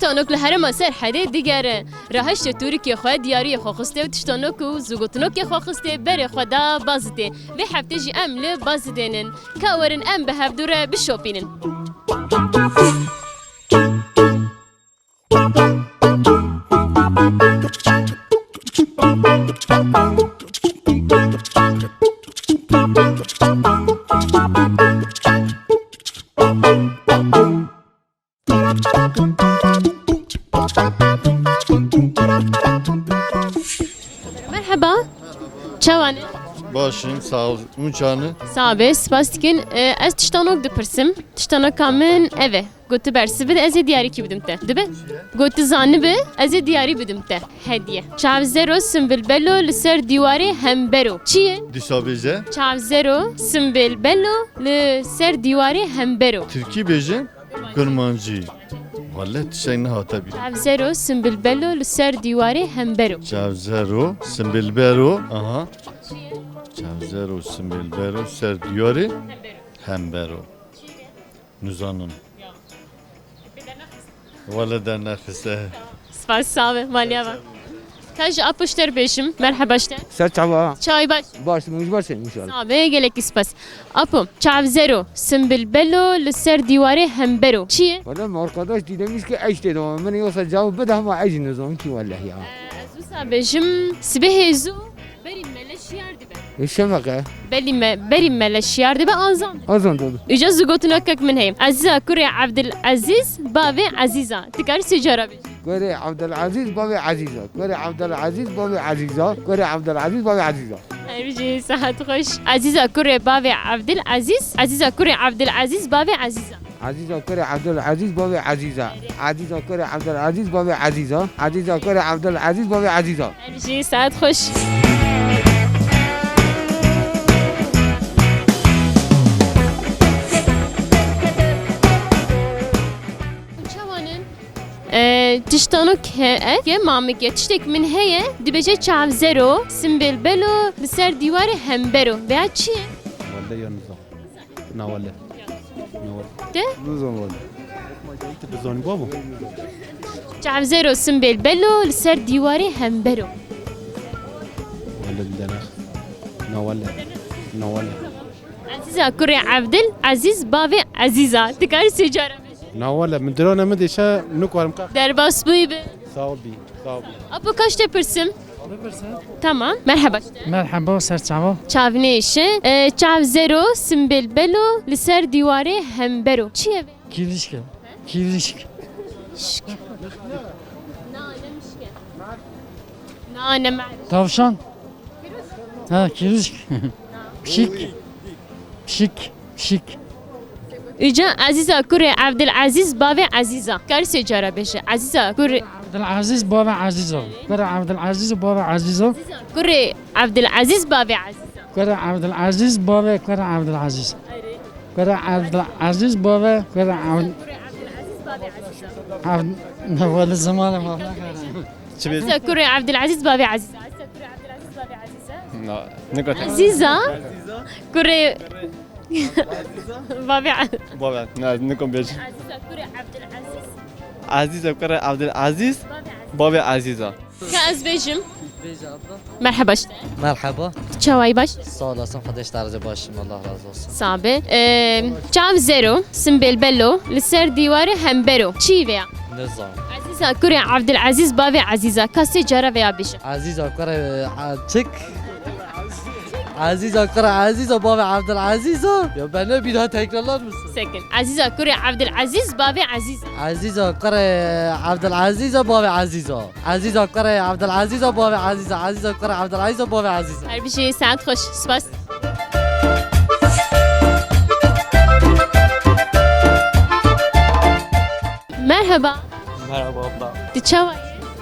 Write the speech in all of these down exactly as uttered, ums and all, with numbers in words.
Tiştanok li herêma Serhedê digere. Rahiştê tûrikê xwe, diyariyê xwe xistê û tiştanok û zûgotinokê xwe xistê berê xwe da Bazidê. Vê heftê jî em li Bazidê nin. Ka werin em bi hevdû re bişopînin. Merheba. Çawa ne? Baş in, sağ ol. Hûn çawa ne? Sağ be, spas dikin. E, ez tiştanok dipirsim. Tiştanoka min ev e. Got tu bersiv bide, ez ê diyarîkî bidim te. Dibe? Got tu zanibe, ez ê diyarî bidim te. Hediye. Çav zero simbil belo li ser dîwarê hembero. Çi ye? Dîsa bêje. Çav zero simbil belo li ser dîwarê hembero. Tirkî bêje. Kurmancî. Wele tiştek nehate bîr. Çav zero simbil belo li ser dîwarê hembero. Çav zero simbil bero. Aha. Çav zero simbil bero ser dîwarê hembero. Nizanim. Wele dernexiste. Spas, sağ be, maliya be. Ka ji apo ji te re bêjim, merheba ji te. Ser çava. Çawî baş. Baş, min ji baş, inşallah. Sağ be, gelekî spas. Apo, çav zero, simbil belo, li ser dîwarê hembero. Çi ye? Wala me arkadaş dîlemiş ki eştê de, min yoksa cevap bide ama ez jî nizanim ki wallahî ya. Ee, ez wisa bêjim, sibehê zû, berî mele şiyar dibe. E, şefeqe. Belî me, berî mele şiyar dibe azan. Azan dibe. Îca zû gotinokek min heye. Ezîza kurê Evdilezîz, bavê Ezîza. Dikarî sê cara bêjî. Kurê Evdilezîz, bavê Ezîza. Kurê Evdilezîz, bavê Ezîza. Kurê Evdilezîz, bavê Ezîza. Her bijî, saet xweş. Ezîza kurê bavê Evdilezîz. Ezîza kurê Evdilezîz, bavê Ezîza. Ezîza kurê Evdilezîz, bavê Ezîza. Ezîza kurê Evdilezîz, bavê Ezîza. Ezîza kurê Evdilezîz, bavê Ezîza. Em jî saet xweş. Çawanin? E, tiştanok he, e, ke mamike. Tiştek min heye, dibêje çav zero, simbêl belo, li ser dîwarê hembero. Veya çi ye? Welde ya nizam. Na wele. Na wele. Te? Nizam wele. Te bizanî babo. Çav zero simbêl belo li ser dîwarê hembero. Wele didene. Na wele. Na wele. Ezîza kurê Evdil Ezîz bavê Ezîza. Dikarî sê cara bêjî? Na wele, min dirone min dêşe nikarim ka. Derbas bûyî bi. Sağ ol bî. Sağ ol bî. Apo kaş te pirsim? Tamam. Merheba. Merheba, ser çava. Çavnêşe. E, çav zero, simbêl belo, li ser dîwarê hembero. Çi ye vê? Kîrişk e. Kîrişk. Şk. Na, ne mişk e. Na, ne me. Tavşan. Ha, kîrişk. Pişik. Pişik. Pişik. Îca Ezîza kurê Evdilezîz bavê Ezîza. Kar sê cara bêje. Ezîza kurê Evdilezîz bavê Ezîza. Kurê Evdilezîz bavê Ezîza. Kurê Evdilezîz bavê Ezîza. Kurê Evdilezîz bavê kurê Evdilezîz. Kurê Evdilezîz bavê kurê Evd-, Evd-, ne wele zimanê ma nakarim. Çi bê? Ezîza kurê Evdilezîz bavê Ezîza. Ezîza kurê Evdilezîz bavê Ezîza. Na, ne gote? Ezîza kurê bavê. Bavê, na, ne kom bêj. Ezîza kurê Evdilezîz. Ezîza kurê Evdilezîz. Bavê Ezîza. Ka ez bêjim. Bêje abla. Merheba ji te. Merheba. Çawayî baş? Sağ olasın, Xwedê ji te re baş im, Allah razı olsun. Sağ be. Ee, çav zero, simbêl belo, li ser dîwarê hembero. Çi vê ya? Nizam. Ezîza kurê Evdilezîz bavê Ezîza. Ka sê cara vê ya bêje. Ezîza kurê, e, çik? Ezîza kurê Ezîza bavê Evdilezîza. Ya ben ne bir daha tekrarlar mısın? Sekin. Ezîza kurê Evdilezîz bavê Ezîza. Ezîza kurê Evdilezîza bavê Ezîza. Ezîza kurê Evdilezîza bavê Ezîza. Ezîza kurê Evdilezîza bavê Ezîza. Her bijî, saet xweş. Spas. Merheba. Merhaba abla. Tu çawa yî?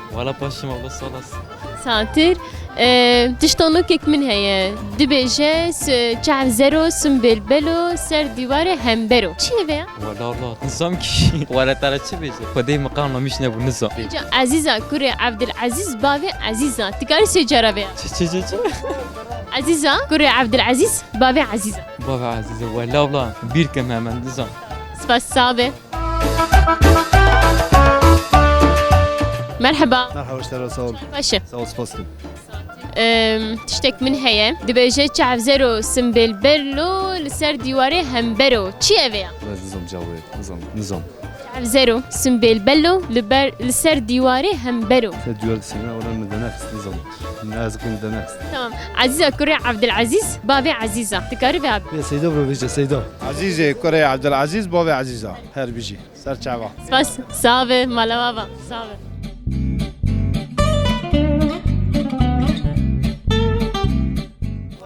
Wala paşim abla, sağ olasın. Satir. Ee, tiştanokek min heye. Dibêje s-, çav zero simbêl belo ser dîwarê hembero. Çi ye vê ya? Wala abla, nizam ki. Wala te re çi bêje? Xwedê min qan namiş nebû, nizam. Îca Ezîza kurê Evdilezîz bavê Ezîza. Dikarî sê cara vê ya? Çi, çi, çi, çi? Ezîza kurê Evdilezîz bavê Ezîza. Bavê Ezîza. Wala abla, bîr kim hemen, nizam. Spas, sağ be. Merheba. Merhaba, işte, sağ ol. Baş e. Sağ ol, spas dikim. Em, tiştek min heye. Dibêje çavzero simbêl bello li ser dîwarê hembero. Çi ev e ya? Ez nizam cawê, nizam, nizam. Çavzero simbêl bello li ber, li ser dîwarê hembero. Ser dîwar dişîne, wala min denexist, nizam. Ne ez kim denexist. Tamam. Ezîza kurê Abdulaziz, bavê Ezîza. Dikarî vê abi. Ya Seyda bro, vêce Seyda. Ezîzê kurê Abdulaziz, bavê Ezîza. Her bijî. Ser çava. Spas. Sağ be, mala we ava. Sağ be.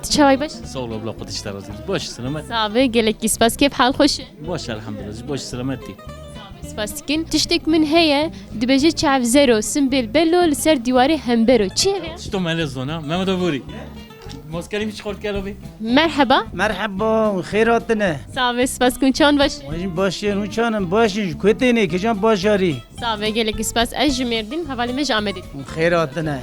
Tu çaway baş? Sağ ol abla, Xwedê ji te razî. Baş, selamet. Sağ be, gelekî spas. Kêf hal xweş e? Baş, elhamdülillah. Baş, selamet dî. Spas dikin. Tiştek min heye, dibêje çavzero, simbêl bello, li ser dîwarê hembero. Çi ev e? Tişto me lê zona, Mehmet Avurî. Moskerî mi çi xort gelo bî? Merheba. Merheba, xêr hatine. Sağ be, spas kum çan baş. Hûn baş in, hûn çan in, baş in, ji ku têne, kîjan bajarî? Sağ be, gelekî spas. Ez ji Mêrdîn, hevalê me ji Amedê. Xêr hatine.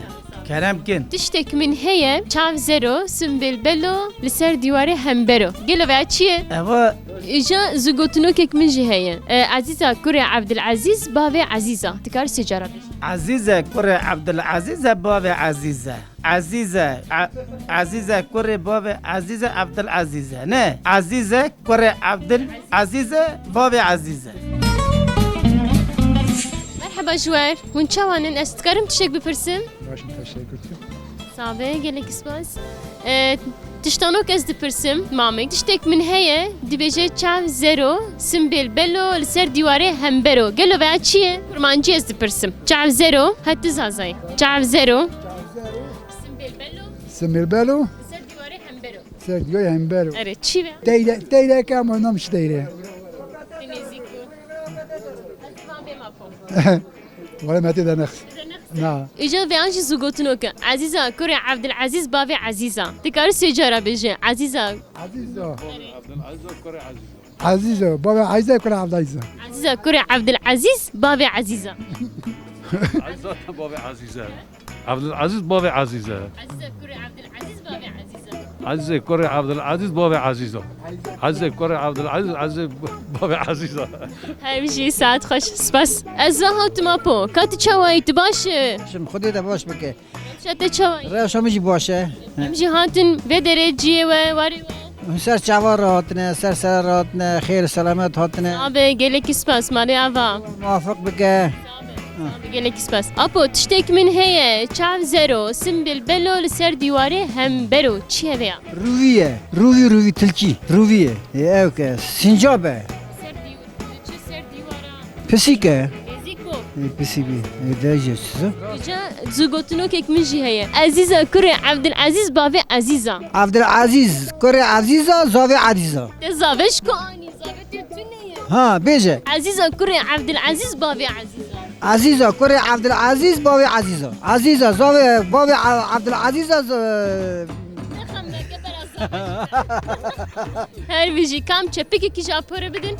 Kerem kin. Tiştek min heye, çavzero, simbêl bello, li ser dîwarê hembero. Gelo veya çi ye? Eva. Îja zû gotinokek min jî heye. E, Ezîza kurê Abdulaziz, bavê Ezîza. Dikar sê cara bêjî. Ezîze kurê Abdulaziz e, bavê Ezîze. Ezîze, E-, Ezîze kurê bavê Ezîze, Abdulazize. Ne, Ezîze kurê Abdulazize, bavê Ezîze. Merheba ji we. Hûn çawan in? Ez dikarim tiştek bipirsim? Baş in, teşekkür. Sağ be, gelek spas. E, tiştanok ez dipirsim, mamê. Tiştek min heye, dibêje çav zero, simbêl bello, li ser dîwarê hembero. Gelo veya çi ye? Kurmancî ez dipirsim. Çav zero, heti zazayî. Çav zero. Simbêl bello. Simbêl bello. Li ser dîwarê hembero. Ser dîwarê hembero. Erê, çi be? Teyre, teyre ke ama nam çi teyre? Te nêzîk bû. Ez ê van bêm apo. Wala me tê de nex. Na. Îca vê an jî zû gotinok e. Ezîza kurê Evdilezîz bavê Ezîza. Dikarî sê cara bêje. Ezîza. Ezîza. Evdilezîz kurê Ezîza. Ezîza. Bavê Ezîza kurê Evdilezîza. Ezîza kurê Evdilezîz bavê Ezîza. Ezîza bavê Ezîza. Evdilezîz bavê Ezîza. Ezîza kurê Evdilezîz bavê Ezîza. Ezîzê kurê Evdilezîz bavê Ezîza. Ezîzê kurê Evdilezîz, Ezîzê bavê Ezîza. Her bijî, saet xweş. Spas. Ez va hatim apo. Ka tu çawayî, tu baş î? Şim, Xwedê te baş bike. Rewşa te çawayî? Rewşa min jî baş e. Em jî hatin vê derê ciyê we, warê we. Hûn ser çava re hatine, ser sere re hatine, xêr selamet hatine. Sağ be, gelekî spas, malê ava. Muwafiq bike. Sağ be, sağ be, gelekî spas. Apo, tiştek min heye, çav zero, simbêl bello, li ser dîwarê hembero. Çi ye vê ya? Rûvî ye. Rûvî, rûvî tilkî. Rûvî ye. Ê, ew ke, sincab e. Ser dîw-, çi ser dîwara? Pisîk e. Êzî ku? Ê, pisîk bî. Ê, de jî çizo? Îca zû gotinokek min jî heye. Ezîza kurê Evdilezîz bavê Ezîza. Evdilezîz kurê Ezîza, zavê Ezîza. Te zave ji ku anî? Zave tu, tu ne ye? Ha, bêje. Ezîza kurê Evdilezîz bavê Ezîza. Ezîza kurê Evdilezîz bavê Ezîza. Ezîza zavê bavê E-, Evdilezîza z-, Ne xem neke, bera zave. Her bijî, kam çepikekî ji apo re bidin.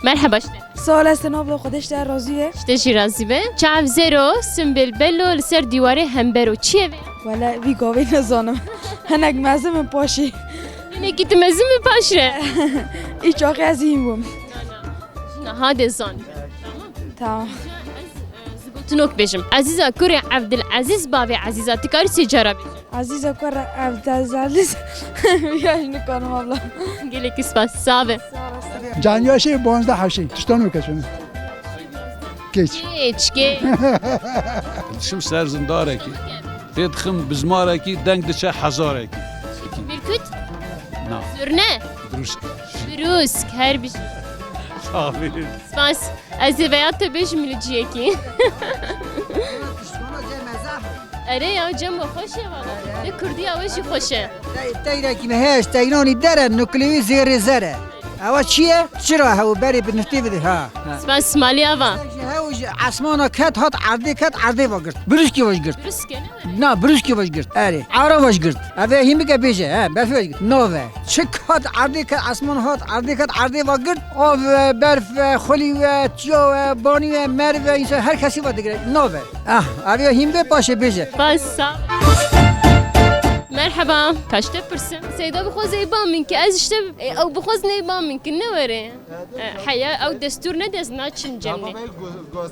Merheba işte. Sağ olasın abla, Xwedê ji te razî ye. Ji te jî razî be. Çav zero, simbêl bello, li ser dîwarê hembero. Çi ye vê? Wele, vî gavê nizanim. Hinek mezin min paşê. Hinekî tu mezin min paş re. Î çaxê ez hîn bûm. Niha dê zan. Tamam. Tamam. Ez, e, zû gotinok bêjim. Ezîza kurê Evdilezîz bavê Ezîza. Dikarî sê cara bêjî? Ezîza kurê Evdilezîz. Ya, ji nikarim abla. Gelekî spas. Sağ be. Canyaşê bonzdeh hewşê. Tiştanok e şunu. Keç. Keç, keç. Dişim ser zindarekî. Tê dixim bizmarekî, deng diçe hezarekî. Birkut? Na. Zurne? Brûsk. Brûsk, her bijî. Sağ ol. Spas. Ez ê veya te bêjim li ciyekî. Erê ya, cem we xweş e valla. Li kurdiya we jî xweş e. Tey-, teyrekî me heye, ji teynanî der e, nuklewî zêrê zer e. Ewa çi ye? Çira hew berê bi niftê bide, ha, ha. Spas, malê ava. Ji hew ji esmana ket hat erdê, ket erdê ve girt. Brûskê ve girt. Brûskê ne? Na, brûskê ve girt. Erê. Ara ve girt. Eve hîn bike bêje, he, berfê ve girt. Nave. Çi ket erdê, ket esman hat, erdê ket erdê ve girt. Av ve, berf ve, xulî ve, çiya ve, banî ve, merv ve, însan her kesî ve digire. Nave. Ah, eve hîn be paşê bêje. Bas, sağ ol. Merheba, kaç te pirsim? Seyda bixwaz ê ba min ki, ez işte, e, ew bixwaz nê ba min ki, ne were. E, heya, ew destûr nede, ez naçim cennê.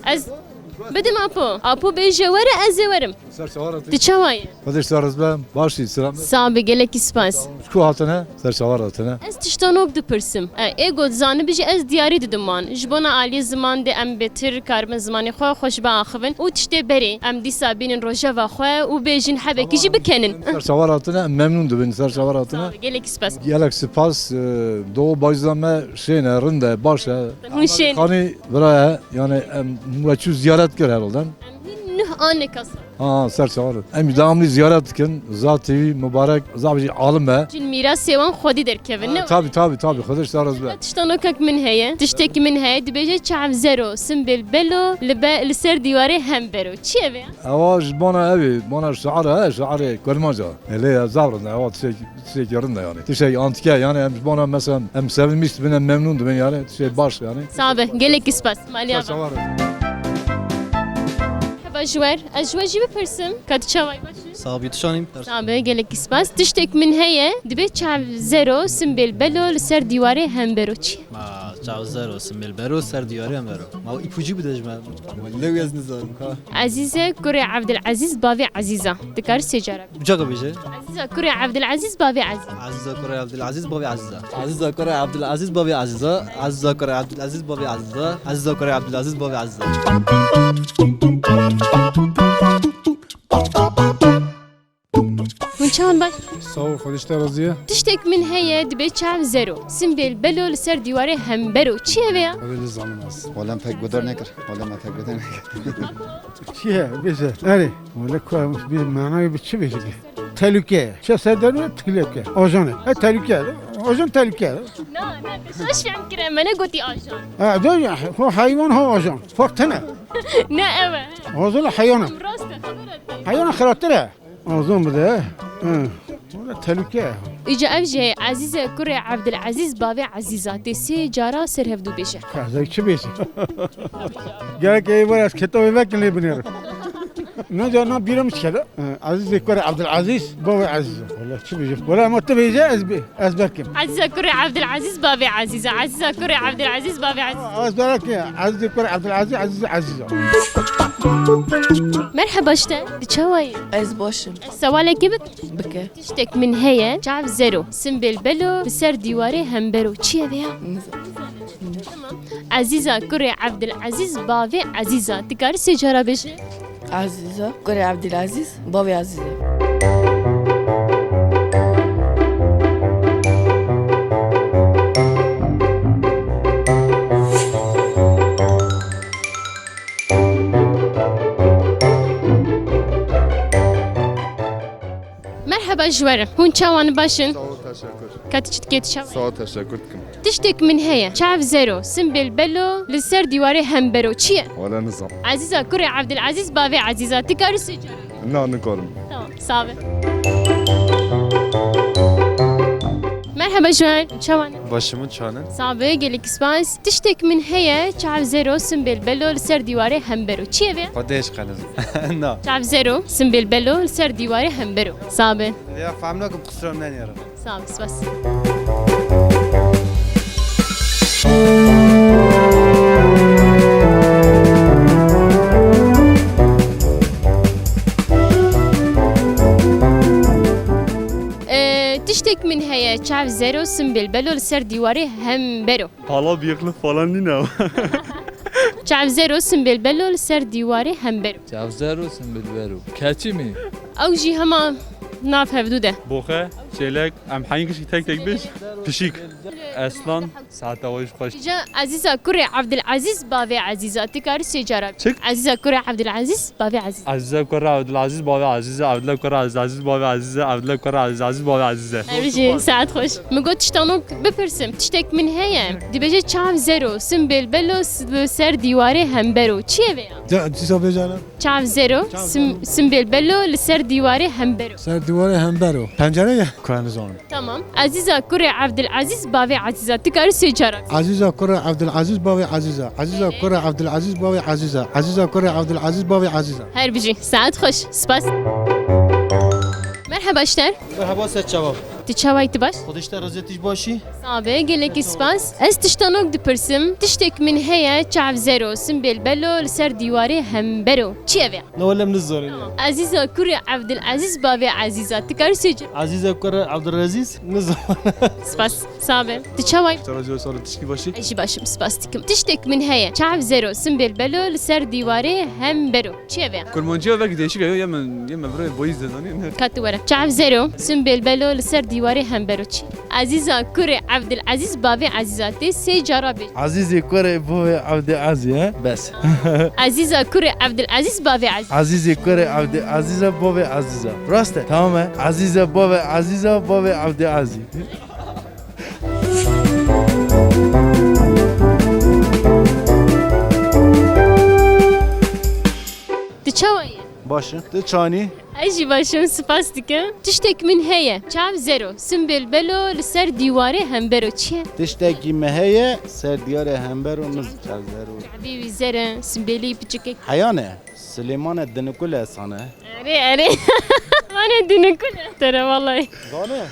Ez, bidim apo. Apo bêje were, ez ê werim. Ser çawa Tu çawa yî? Xwedê ji te razî be, baş î, selamet. Sağ be, gelekî spas. Ji ku hatine? Ser çawa hatine? Ez tiştanok dipirsim. E, ê got zanibî jî ez diyarî didim wan. Ji bona aliyê ziman de em bêtir karibin zimanê xwe xweş biaxivin û tiştê berê em dîsa bînin rojeva xwe û bêjin hebekî jî bikenin. Ser çawa hatine, em memnûn dibin, ser çawa hatine. Sağ ol, gelekî spas. Gelek spas, e, do bajza me şêne, rind e, baş e. Hûn şên. Xanî vira ye, yani em we çû ziyaret kir herhalde. Em hîn nuh aneka sal. Ha, ser çawa re. Em devamlı ziyaret dikin. Za T V mübarek, za bijî alim e. Çin mîrasê wan xwedî derkevin, ne? Ha, tabii, tabii, tabii. Xwedê ji te razî be. Tiştanokek min heye. Tiştek min heye. Dibêje çav zero, simbêl belo, li be, li ser dîwarê hem bero. Çi ye vê ya? Ewa ji bona ev ê, bona şiar e, şiarê kurmanca. Lê ya zaf rind e, ewa tiştek, tiştekî rind e yani. Tiştek antike yani, em ji bona mesela em sevinmiş dibin, em memnûn dibin yani. Tiştek baş yani. Sağ be, gelekî spas. Maliya. Ser çawa re. Merhaba ji we. Ez ji we jî bipirsim. Ka tu çawa yî, baş î? Sax bî, tu şanî? Sax be, gelekî spas. Tiştek min heye, dibê çav zero, simbêl belo, li ser dîwarê hembero. Çi? Ma, çav zero, simbêl bero, ser dîwarê hembero. Ma îpucî bide ji me. Welleh ez nizanim ka. Ezîze kurê Evdilezîz bavê Ezîza. Dikar sê cara. Uca ka bêje. Ezîza kurê Evdilezîz bavê Ezîza. Ezîza kurê Evdilezîz bavê Ezîza. Ezîza kurê Evdilezîz bavê Ezîza. Ezîza kurê Evdilezîz bavê Ezîza. Ezîza kurê Evdilezîz bavê Ezîza. Hûn çawan baş? Sağ ol, Xwedê ji te razî ye. Tiştek min heye, dibê çav zero. Simbêl belo li ser dîwarê hembero. Çi ye vê ya? Wele nizanim ez. Wele em pek guhdar nekir. Wele me pek guhdar nekir. Çi ye? Bêje. Erê. Wele ku em bir manayê bi çi bêje? Tehlûke ye. Çi ser derû tehlûke. Ajan e. He, tehlûke ye. Ajan tehlûke ye. Na, na, şaş fehm kire. Me negotî ajan. Ha, do ya. Ho heywan ho ajan. Fark tene. Ne ev e. Ajan heywan e. Rast e, xebera te. Heywana xirabtir e. Azan bide. Hı. Wele tehlûke ye. Îca ev jî heye, Ezîze kurê Evdilezîz bavê Ezîza. Tê sê cara ser hevdû bêje. Ka ez ê çi bêjim? Gerek ê were ez kitabê vekin lê binêrim. Ne cara na bîra min çi kere? Hı, Ezîze kurê Evdilezîz bavê Ezîza. Wele çi bêjim? Wele ama tu bêje ez bê. Ez berkim. Ezîza kurê Evdilezîz bavê Ezîza. Ezîza kurê Evdilezîz bavê Ezîza. Ez berkim. Ezîza kurê Evdilezîz, Ezîza, Ezîza. Merheba ji te. Tu çawa yî? Ez baş im. Ez sewalekê bik. Bike. Tiştek min heye. Çav zero. Simbêl belo. Li ser dîwarê hembero. Çi ye vê ya? Nizanim. Ezîza kurê Evdilezîz bavê Ezîza. Dikarî sê cara bêjî? Ezîza kurê Evdilezîz bavê Ezîza. Merheba ji we re. Hûn çawan baş in? Sağ ol, teşekkür. Ka tu çi dikê, tu çawa? Sağ ol, teşekkür dikim. Tiştek min heye. Çav zero, simbêl belo, li ser dîwarê hembero. Çi ye? Wele nizam. Ezîza kurê Evdilezîz bavê Ezîza. Dikarî sê cara? Na, nikarim. Tamam, sağ be. Merheba ji we re. Çawan? Başımın çanı. Sağ be, gelek spas. Tiştek min heye, çav zero, simbêl belo, li ser dîwarê hembero. Çi ye vê? Xwedê ji qeniz. Na. Çav zero, simbêl belo, li ser dîwarê hembero. Sağ be. Ya, fehm nakim, qisira nenêrim. Sağ ol, spas. Ee, tiştek min heye, çav zero, simbêl belo, li ser dîwarê hembero. Pala bıyıklı falan nîne. Çav zero, simbêl belo, li ser dîwarê hembero. Çav zero, simbêl bero. Keçî mi? Ew jî hema nav hevdû de. Boxe, çêlek, em heyîn gişkî tek tek bêj. Pişik. Eslan, saeta we jî xweş. Îca Ezîza kurê Evdilezîz bavê Ezîza. Dikarî sê cara. Çik? Ezîza kurê Evdilezîz bavê Ezîza. Ezîza kurê Evdilezîz bavê Ezîza. Evdila kurê Evdilezîz bavê Ezîza. Evdila kurê Evdilezîz bavê Ezîza. Ev jî saet xweş. Min got tiştanok bipirsim. Tiştek min heye. Dibêje çav zero, simbêl belo, s-, li ser dîwarê hembero. Çi ye vê ya? Ca-, dîsa bêjane. Çav zero, Çav sim-, zero. Simbêl belo, li ser dîwarê hembero. Ser dîwarê hembero. Pencere ye? Ka nizanim. Tamam. Ezîza kurê Evdilezîz bavê Ezîza. Dikarî sê cara. Ezîza kurê Evdilezîz bavê Ezîza. Ezîza kurê Evdilezîz bavê Ezîza. Ezîza kurê Evdilezîz bavê Ezîza. Her bijî. Saet xweş. Spas. Merhaba. He başler. Merhaba, ser çava. Tu çawayî, tu baş? Xwedê ji te razî, tu jî başî? Sabe, gelekî spas. Ez tiştanok dipirsim. Tiştek min heye, çav zero, simbêl belo, li ser dîwarê hembero. Çi ev e? Ne wele em nizanin ya. Ezîza kurê Evdilezîz bavê Ezîza. Tu karî sê cem. Ezîza kurê Evdilezîz, nizanim. Spas. Sabe. Tu çawayî? Te razî, sağ ol, tişkî başî? Ez jî başim, spas dikim. Tiştek min heye. Çav zero, simbêl belo, li ser dîwarê hembero. Çi ev e? Kurmanciya vek değişik ya, ya me, ya me birayê boyî zêdanî ne. Ka tu were. Çav zero, simbêl belo, li ser dîwarê hembero çi? Ezîza kurê Evdilezîz bavê Ezîza tê sê cara bêj. Ezîzê kurê bavê Evdilezîz, he? Bes. Ezîza kurê Evdilezîz bavê Ezîza. Ezîzê kurê Evdilezîza bavê Ezîza. Rast e, tamam e. Ezîza bavê Ezîza bavê Evdilezîz. Tu çawa yî? Baş e. Tu çawa yî? Ez jî baş im, spas dikim. Tiştek min heye. Çav zero. Simbêl belo li ser dîwarê hembero çi ye? Tiştekî me heye, ser dîwarê hembero niz çav zero. Çavê wî zer e, simbêlî piçikek. Heyan e. Silêmane dinikul e sane. Erê, erê. Mane dinikul e. Tere vallahi. Zane?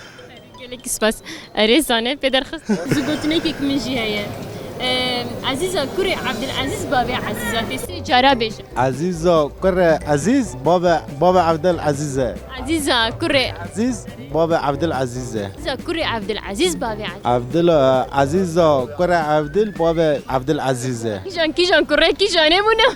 Gelekî spas. Erê zane, pê derxist. Zûgotinekek min jî heye. Em, Ezîza kurê Evdilezîz bavê Ezîza tê sê cara bêje. Ezîza kurê Ezîz bavê, bavê Evdilezîz e. Ezîza kurê Ezîz bavê Evdilezîz e. Ezîza kurê Evdilezîz bavê Ezîz. Evdil, e, Ezîza kurê Evdil bavê Evdilezîz e. Kîjan, kîjan kurê, kîjan e bûne?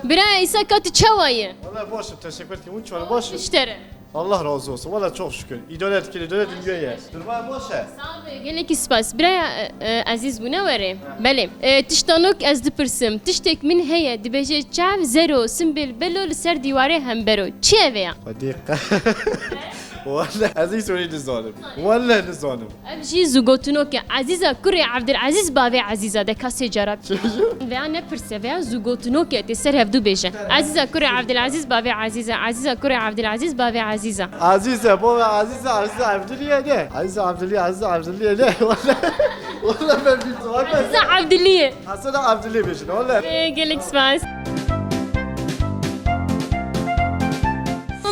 Bira Îsa, ka tu çawa yî? Vallahi başım, teşekkür ederim. Uçuyorum, başım. Müşteri. Allah razı olsun. Vallahi çok şükür. İdare etkin, idare dünyaya. Durma boş e. Sağ ol, gelekî spas. Biraya, e, e, Ezîz bûne were. Belê. E, tiştanok ez dipirsim. Tiştek min heye, dibêje çav zero, simbêl belo li ser dîwarê hembero. Çi ev e ya? Xwedî qe-, Welle ez hiç wî nizanim. Welle nizanim. Ev jî zûgotinok e. Ezîza kurê Evdilezîz bavê Ezîza de ka sê cara. Çi jî? Veya ne pirse, veya zûgotinok e, tê ser hevdû bêje. Ezîza kurê Evdilezîz bavê Ezîza, Ezîza kurê Evdilezîz bavê Ezîza. Ezîze, bavê Ezîze, Ezîze Evdiliye de. Ezîze Evdiliye, Ezîze Evdiliye de. Welle, welle ben bir zaman. Ezîza Evdiliye. Aslında Evdiliye bêjin, welle. Ee, gelek spas.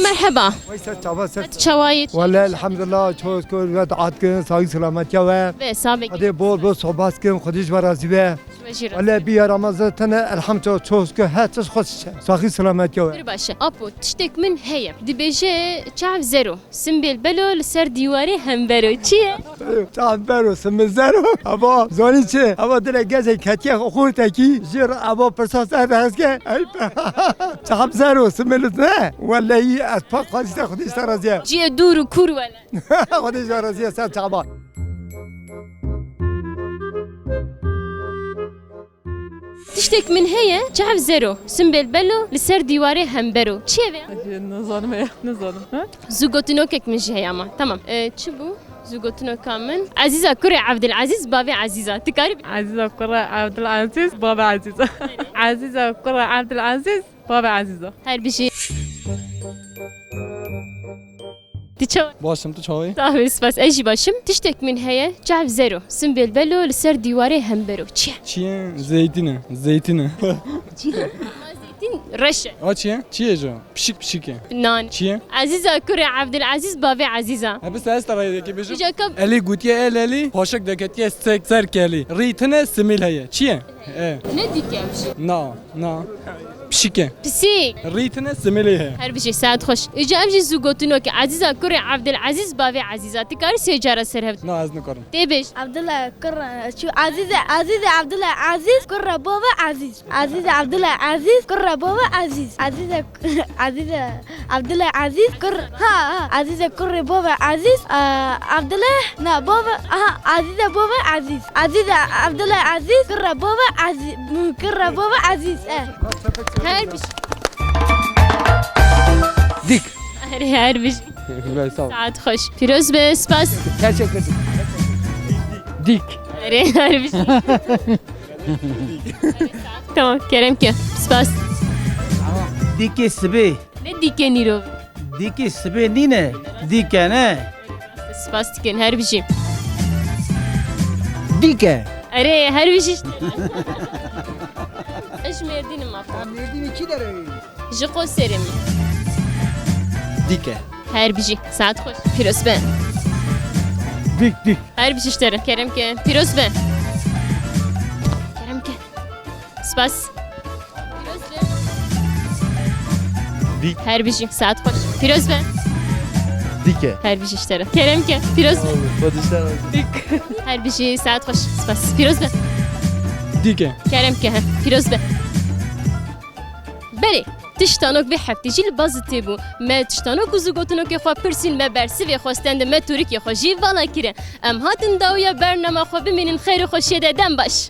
Merheba. Vay ser çava ser. Çawayî. Welle elhamdulillah, çok şükür, ve dua dikin, sağlık selamet ya ve. Ve sabek. Hadi bol bol sohbet kin, Xwedê ji we razî be. Welle bir yaramaz tene elhamdülillah, çok şükür, her tişt xweş. Sağlık selamet ya ve. Pir baş e. Apo, tiştek min heye. Dibêje çav zero. Simbêl belo li ser dîwarê hembero. Çi ye? Çav bero, simbêl zero. Aba, zanî çi? Aba dilê gezek ketiye xurtekî. Jir aba pirsa ser hezke. Ey, çav zero, simbêl ne? Wellehî ez pak xwazî te Xwedê ji te razî ye. Ciyê dûr û kûr wele. Xwedê ji te razî ye ser çavan. Tiştek min heye, çav zero. Simbêl belo, li ser dîwarê hembero. Çi ye vê? Nizanim ya, nizanim. Ha? Zûgotinokek min jî heye ama. Tamam. Ee, çi bû? Zûgotinoka min. Ezîza kurê Evdilezîz, bavê Ezîza. Tu karî bi- Ezîza kurê Evdilezîz, bavê Ezîza. Ezîza kurê Evdilezîz, bavê Ezîza. Her bijî. Tu çawa? Baş im, tu çawa yî? Sağ ol, spas. Ez jî baş im. Tiştek min heye, çav zero. Simbêl belo, li ser dîwarê hembero. Çi ye? Çi ye? Zeytîn e. Zeytîn e. Çi ye? Zeytîn reş e. A çi ye? Çi ye jo? Pişik pişik e. Nan. Çi ye? Ezîza kurê Evdilezîz, bavê Ezîza. He, biz ez tava yekê bêjim. Îca ka- Elî gotiye el elî, paşik deketiye sek ser kelî. Rî tine simîl heye. Çi ye? E. Ne dîke ev jî? Na, na. Pişik e. Pisîk. Rî tine similê he. Her bijî, saet xweş. Îca ev jî zûgotinok e. Ezîza kurê Evdilezîz, bavê Ezîza. Tu karî sê cara ser hev. Na, ez nikarim. Tê bêj. Evdila kurê, çû, Ezîze, Ezîze Evdila Ezîz, kurê bavê Ezîz. Ezîze Evdila Ezîz, kurê bavê Ezîz. Ezîze, Ezîze Evdila Ezîz, kur, ha, ha. Ezîze kurê bavê Ezîz, e, Evdila, na, bavê, aha, Ezîze bavê Ezîz. Ezîze Evdila Ezîz, kurê bavê Ezîz, kurê bavê Ezîz, e. Her bijî. Dîk. Erê, her bijî. Sağ ol. Saet xweş. Pîroz be, spas. Teşekkür ederim. Dîk. Erê, her bijî. Tamam, kerem ke. Spas. Dîkê sibê. Ne dîkê nîro? Dîkê sibê nîne. Dîke ne? Spas dikin, her bijî. Dîke. Erê, her bijî işte. Ez ji Mêrdîn im, apo. Ha, Mêrdînê kî derê? Ji Qoserê me. Dîke. Her bijî. Saet xweş. Pîroz be. Dîk dîk. Her bijî ji te re. Kerem ke. Pîroz be. Kerem ke. Spas. Pîroz be. Dîk. Her bijî. Saet xweş. Pîroz be. Dîke. Her bijî ji te re. Kerem ke. Pîroz be. Xwedişler. Her bijî. Saet xweş. Spas. Pîroz be. Dîke. Kerem ke. Pîroz be. Belê. Tiştanok vê heftê jî li bazitê bû. Me tiştanok û zigotinokê xwe pirsîn, me bersivê xwe stend, me tûrikê xwe jî vala kirin. Em hatin dawiya bernama xwe bimînin xeyr û xweşiyê de, dem baş.